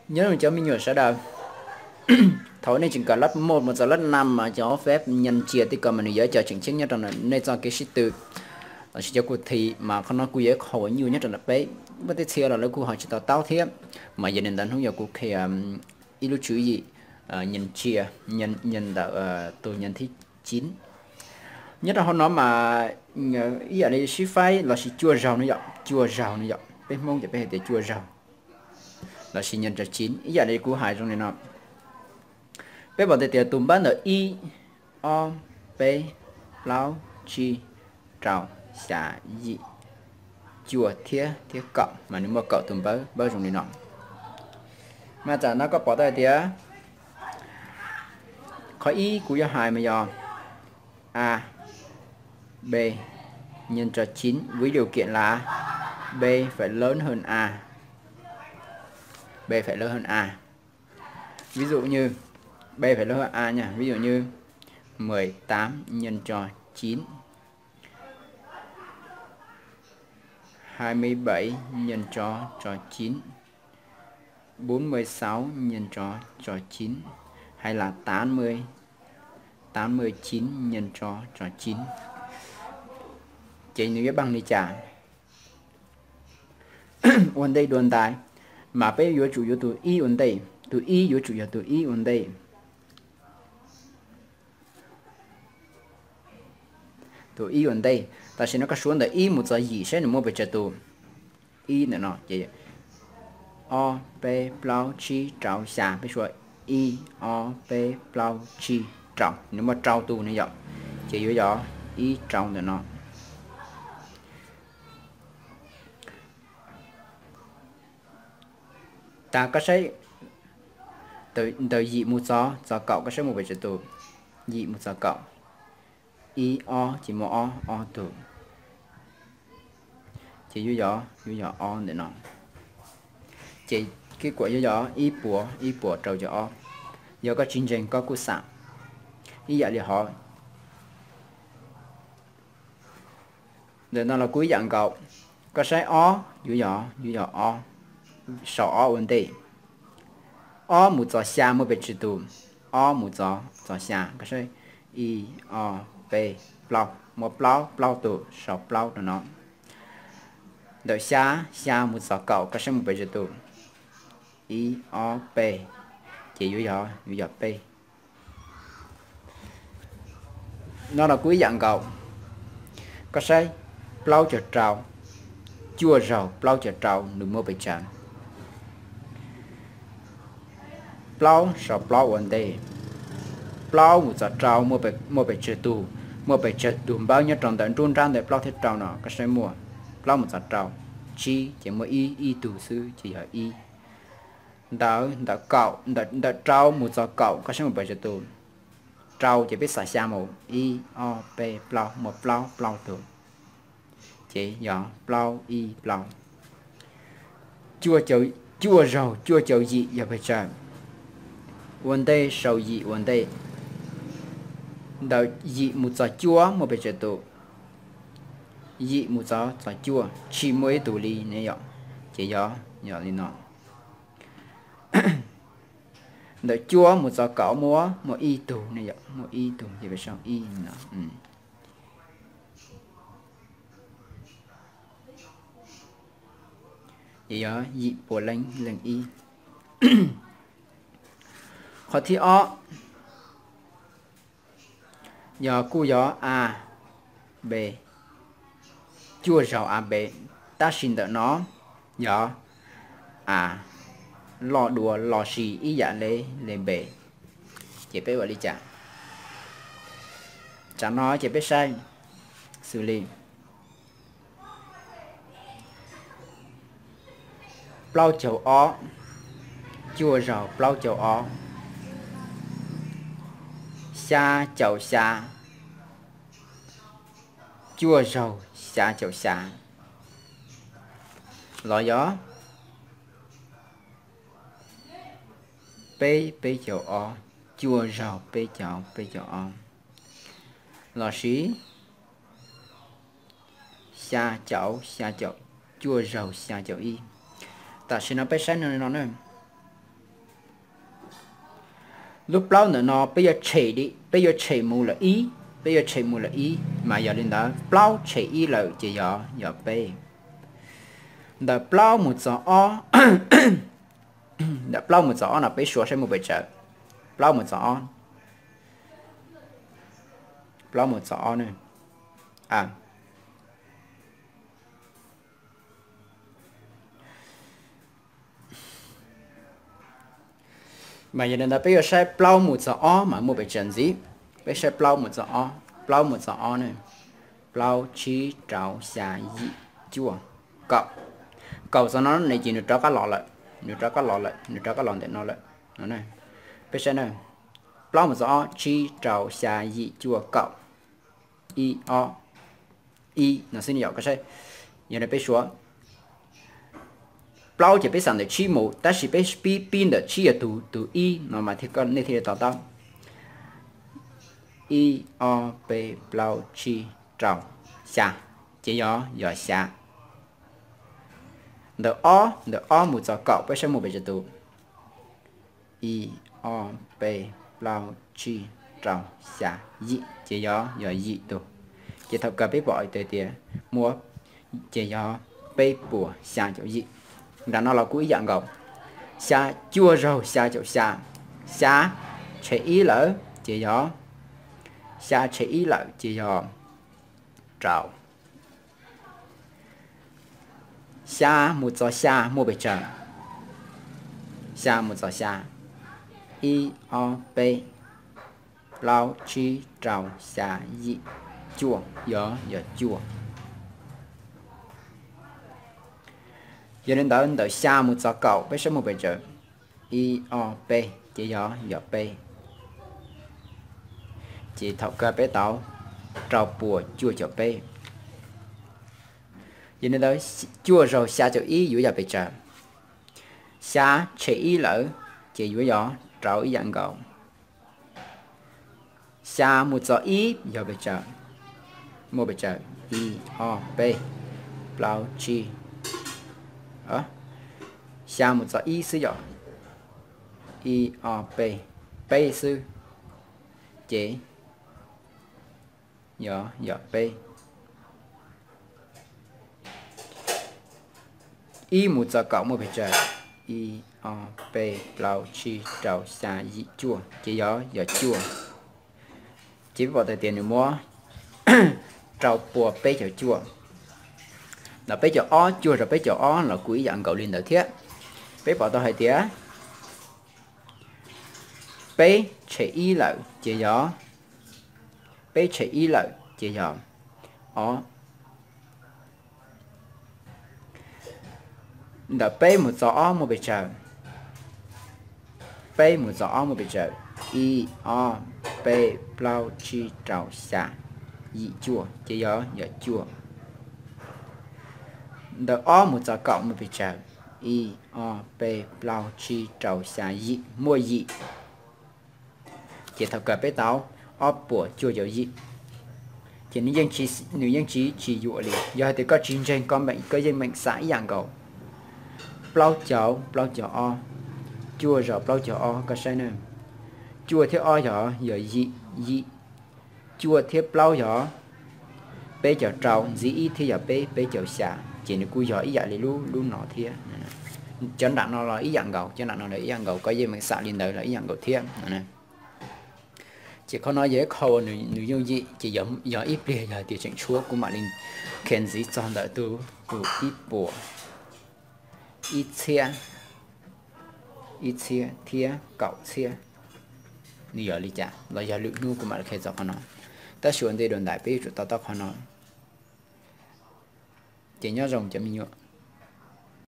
Nyob zoo cov me nyuam sawv daws, thaum nej tseem kawm lab mot mus txog lab nam mas cov pheb nyees tsias tej ko mas nws yog ib co tseem ceeb nyob rau nej txoj kev sib tw lossis cov khuv thi, mas qhov no kuj yog ib qho uas nyuaj nyob rau ntawm peb. Muaj tej txhia los lawv kuj ho tsis to taub thiab, mas yog li ntawd hnub no kuv qhia ib lub tswv yim nyees tsias, nyees ntawm tus nyees thib civ. Nyob rau hauv no mas ib yam li sib faib lossis cuaj zaug no yom, cuaj zaug no yom, peb Hmoob ces peb hais tias cuaj zaug lossis nyees rau civ. Ib yam li kuv hais zoo li no, peb pom tias tus npawb ntawm ib, ob, peb, plaub, tsib, rau, xya, yim, cuaj thiab thiab kaum mas nws muaj kaum tus npawb, npawb zoo li no. Mas tam no koj pom tau hais tias qhov ib kuv yuav hais mas yog A, B, nyees rau civ với điều kiện là B phải lớn hơn A, B phải lớn hơn A. Ví dụ như B phải lớn hơn A nha. Ví dụ như mười tám nhân cho chín, hai mươi bảy nhân cho cho chín, bốn mươi sáu nhân cho cho chín, hay là tám mươi, tám mươi chín nhân cho cho chín. Ces nws yuav bằng li cas? Ua ntej dua ntais, mas peb yuav tsum yuav tus ib ua ntej, tus ib yuav tsum yog tus ib ua ntej. Tus ib ua ntej, tam sim no koj suav ntawm ib mus txog yim saib nws muaj pes tsawg tus. Ib ntawm no ces ob, peb, plaub, tsib, rau, xya, peb suav ib, ob, peb, plaub, tsib, rau, nws muaj rau tus ne yom. Ces yuav yog ib rau ntawm no. Tas koj saib, ntawm yim mus txog txog kaum koj saib muaj pes tsawg tus. Yim mus txog kaum, ib ob ces muaj ob, ob tug, ces yuav yog, yuav yog ob ntawm no. Ces kết quả yuav yog ib puas, ib puas rau caum ob. Yog koj tsis ntseeg koj kuj xam ib yam li hov. Ntawm no los kuj ib yam nkaus, koj saib ob yuav yog, yuav yog ob, sau ob ua ntej. Ob mus txog xya muaj pes tsawg tus, ob mus txog, txog xya koj saib, ib, ob, peb, plaub, muaj plaub, plaub tus, sau plaub rau no. Ntawm xya, xya mus txog kaum koj saib muaj pes tsawg tus, ib, ob, peb, ces yuav yog, yuav yog peb. No los kuj ib yam nkaus, koj saib, plaub caug rau, cuaj zaug plaub caug rau nws muaj pes tsawg? Plaub sau plaub ua ntej, plaub mus txog rau muaj pes tsawg tus, muaj pes tsawg tus npawb nyob rau ntawm nruab nrab ntawm plaub thiab rau no koj saib muaj, plaub mus txog rau, tsib ces muaj ib, ib tug xwb ces yog ib. Ntawm, ntawm kaum, ntawm rau mus txog kaum koj saib muaj pes tsawg tus? Rau ces peb xav xya mus, ib, ob, peb, plaub, muaj plaub, plaub tus, ces yog plaub, ib, plaub. Cuaj zaug cuaj caum yim yog pes tsawg? Ua ntej sau yim ua ntej. Ntawm yim mus txog cuaj muaj pes tsawg tus? Yim mus txog, txog cuaj tsis muaj ib tug li ne yom, ces yog, yog li no. Ntawm cuaj mus txog kaum muaj, muaj ib tug ne yom, muaj ib tug ces peb sau ib no. Ces yog yim puas leej leej ib. Qhov thib ob, yog kuj yog A B, cuaj zaug A B, tab sis ntawm no yog A loj dua lossis ib yam li le B, ces peb ua li cas? Tsam no ces peb saib xws li plaub caug ob, cuaj zaug plaub caug ob, xya caum xya, cuaj zaug xya caum xya, los yog peb peb caug ob, cuaj zaug peb caug peb caug ob, lossis xya caum xya caum, cuaj zaug xya caum ib. Tam sim no peb saib no no na, Lub plaub ntawm no peb yuav tshem, peb yuav tshem mus lawm ib, peb yuav tshem mus lawm ib, mas yog li ntawd plaub tshem ib lawm ces yog, yog peb. Ntawm plaub mus txog ob, ntawm plaub mus txog ob no peb suav saib muaj pes tsawg. Plaub mus txog ob, plaub mus txog ob ne, mas yog li ntawd peb yuav saib plaub mus txog ob mas muaj pes tsawg ntxiv. Peb saib plaub mus txog ob, plaub mus txog ob ne, plaub tsib rau xya yim cuaj kaum. Kaum txog no ne ces nws rov qab los lawm, nws rov qab los lawm, nws rov qab los ntawm no lawm. Peb saib na, plaub mus txog ob, tsib rau xya yim cuaj kaum, ib ob, ib no xwb ne yom. Koj saib, yog li peb suav plaub ces peb xam ntawm tsib mus, tab sis peb pib, pib ntawm tsib yog tus, tus ib no mas nej thiaj li to taub. Ib ob peb plaub tsib rau xya, ces yog, yog xya. Ntawm ob, ntawm ob mus txog kaum peb saib muaj pes tsawg tus. Ib ob peb plaub tsib rau xya yim, ces yog, yog yim tus. Ces thaum kawg peb pom tias muaj, ces yog peb puas xya caum yim. Nram no los kuj ib yam nkaus, xya cuaj zaug xya caum xya, xya tshem ib lawm ces yog, xya tshem ib lawm ces yog rau. Xya mus txog xya muaj pes tsawg? Xya mus txog xya, ib ob peb plaub tsib rau xya yim cuaj, yog, yog cuaj. Yog li ntawd ntawm xya mus txog kaum peb saib muaj pes tsawg? Ib ob peb, ces yog, yog peb. Ces thaum kawg peb tau rau puas cuaj caum peb. Yog li ntawd cuaj zaug xya caum ib yuav yog pes tsawg? Xya tshem ib lawm, ces yuav yog rau ib yam nkaus. Xya mus txog ib yog pes tsawg? Muaj pes tsawg? Ib ob peb plaub tsib. Xya mus txog ib xwb yom, ib ob peb, peb xwb, ces yog, yog peb. Ib mus txog kaum muaj pes tsawg? Ib ob peb plaub tsib rau xya yim cuaj, ces yog, yog cuaj. Ces peb pom tau tias nws muab rau puas peb caug cuaj. Ntawm peb caug ob cuag rau peb caug ob los kuj ib yam nkaus li ntawd thiab. Peb pom tau hais tias peb tshem ib lawm ces yog, peb tshem ib lawm ces yog ob. Ntawm peb mus txog ob muaj pes tsawg? Peb mus txog ob muaj pes tsawg? Ib ob peb plaub tsib rau xya yim cuaj, ces yog, yog cuaj. Ntawm ob mus txog kaum muaj pes tsawg? Ib ob peb plaub tsib rau xya yim, muaj yim. Ces thaum kawg peb tau ob puas cuaj caum yim. Ces nws yeej tsis, nws yeej tsis, tsis yuam li. Yog hais tias koj tsis ntseeg, koj yeej meem xam ib yam nkaus. Plaub caug, plaub caug ob, cuaj zaus plaub caug ob, koj saib na. Cuaj thiab ob yog, yog yim, yim. Cuaj thiab plaub yog peb caug rau, ntxiv ib thiab yog peb, peb caug xya. Ces nws kuj yog ib yam li lub, lub no thiab. Cov nram no los ib yam nkaus, cov nram no los ib yam nkaus, koj yeej meem xam li ntawd los ib yam nkaus thiab. Ces qhov no yog ib qho uas nws yooj yim, ces yog ib pliag yog tias tseem tshuav kuv mam li qhia ntxiv txog ntawm tus, tus ib puas, ib txhiab, ib txhiab thiab kaum txhiab, nws yog li cas los yog lwm hnub kuv mam li qhia txog qhov no. Tab sis ua ntej dua ntais peb yuav tsum to taub qhov no. Ces nyob zoo cov me nyuam.